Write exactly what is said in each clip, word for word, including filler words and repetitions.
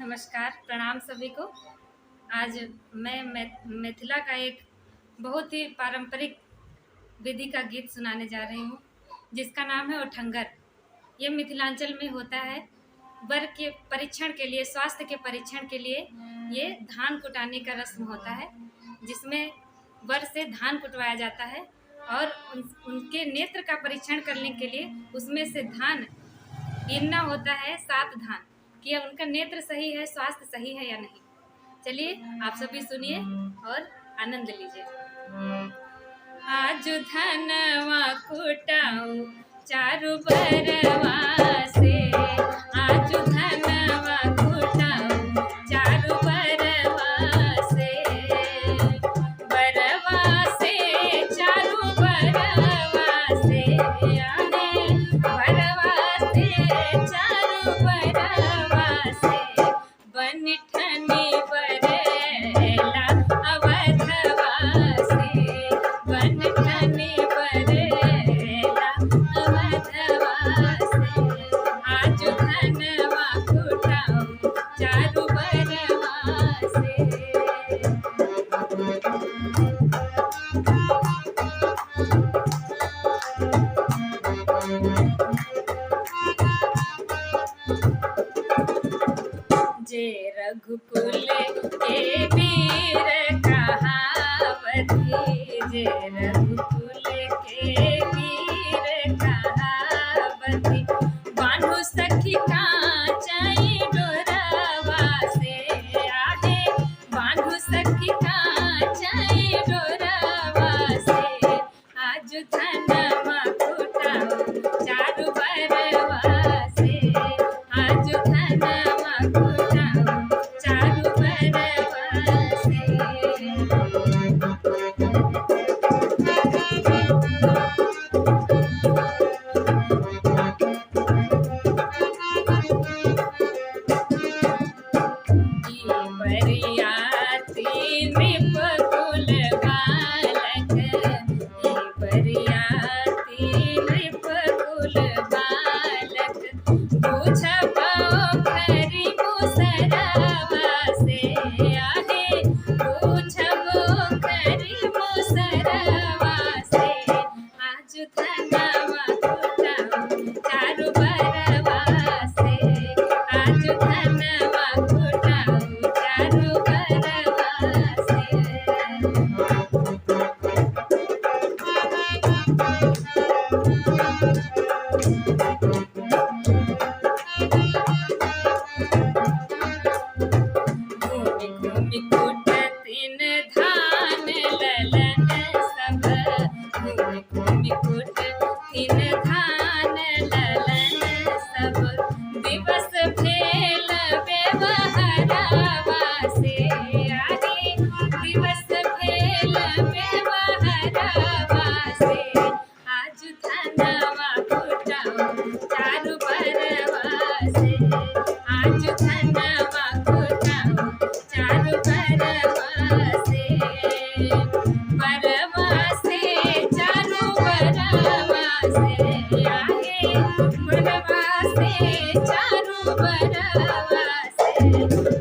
नमस्कार, प्रणाम सभी को। आज मैं मै-, मिथिला का एक बहुत ही पारंपरिक विधि का गीत सुनाने जा रही हूँ, जिसका नाम है ओठंगर। ये मिथिलांचल में होता है। वर के परीक्षण के लिए, स्वास्थ्य के परीक्षण के लिए ये धान कुटाने का रस्म होता है, जिसमें वर से धान कुटवाया जाता है और उन, उनके नेत्र का परीक्षण करने के लिए उसमें से धान गिनना होता है, सात धान, कि उनका नेत्र सही है, स्वास्थ्य सही है या नहीं। चलिए, आप सभी सुनिए और आनंद लीजिए। आज धनवा कुटाऊ चारू बरवा से, आज धनवा कुटाऊ चारू बरवा से, बरवा से, चारू बरवा से, आहे, बरवा से, चारू बरवा से, बन ठनी बरेला अवधवा से, बन ठनी बरेला अवधवा से, आज धनवा कुटाऊ चारू बरवा से। जे रघुकुल के वीर कहावती, जे रघुकुल के वीर कहावती, बान्हु सखी कांचई डोरवा से, आहे, बान्हु सखी कांचई डोरवा से, आज धनवा कुटाऊ चारू बरवा से, आज धनवा कुटाऊ चारू बरवा से। ई बरियाती नृप कुल बालक, ई बरियाती नृप कुल बालक, बूझबो खरी मुसरवा से, आहे, बूझबो खरी मुसरवा से। आज धनवा कुटाऊ चारू बरवा से, आज धनवा कुटाऊ चारू बरवा से। घूमि घूमि कुटतिन धान ललन सब, घूमि घूमि कुटतिन धान ललन सब, दिवस भेल बेवहरवा से, अरे दिवस भेल बेवहरवा से। आज धनवा कुटाऊ चारू बरवा से, आज धनवा कुटाऊ चारू बरवा से, बरवा से चारू बरवा से, आहे, बरवा से चारू बरवा से,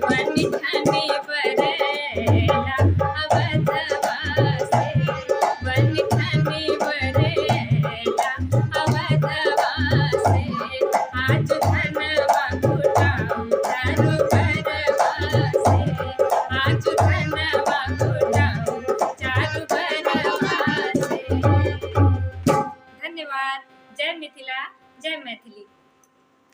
बन ठनी बरेला अवधवा से, बन ठनी बरेला अवधवा से, आज धनवा कुटाऊ चारू बरवा से, आज धनवा कुटाऊ चारू बरवा से। धन्यवाद। जय मिथिला, जय मैथिली।